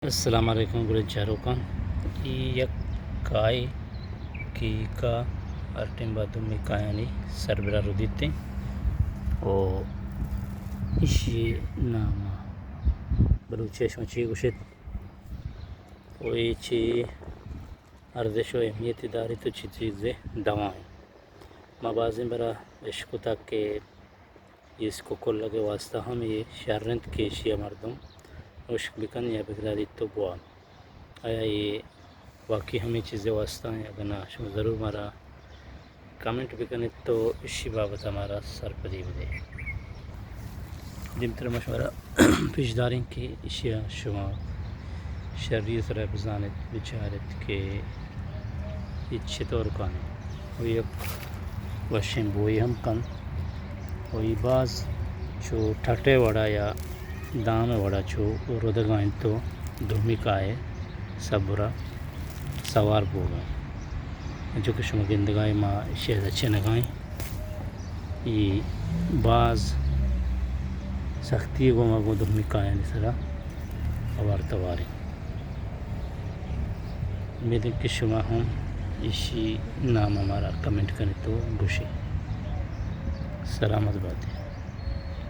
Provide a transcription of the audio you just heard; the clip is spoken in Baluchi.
السلام علیکم گلیں چاروکاں، ای یک کائے کہ کا ہر ٹیم با دومی کایانی سربرا ردیتیں و ایشی نام بلوچی شما چی گوشت و ای چی ارزش و اہمیت داریت و چی چیزے دوائیں۔ ما بازیں برا اشکتا کہ ایسک و کلگ ءِ واستہ ہم اے شر انت کہ ایشی ءَ مردم ہشک بکن یا بگرادیت تو بوان۔ آیا اے واقعی ہمے چیز ءِ واستہ انت؟ اگاں نہ، شما ضرور مارا کمنٹ بکن ات تو ایشی بابت ءَ مارا سرپدی بدے۔ دیمتر ما شمارا پیش داریں کہ ایشی ءَ شما شری ءِ سرا بزان ات، بچار ات کہ اے چطور کن انت و یک وشیں بوئے ہم کن و اے باز چو ٹھٹے وڑا یا دام وڑا چو ردگا انت و دومی کائے سبرا سوار بوگا انت۔ انچو کہ شما گندگا اے ما ایشی ءَ چنگا ایں۔ اے باز سختی گوما گوں دومی کایانی سرا اوار تواریں۔ امید انت کہ شما ہم ایشی نام ءَ مارا کمنٹ کنیت و گوشیت۔ سلامت بات۔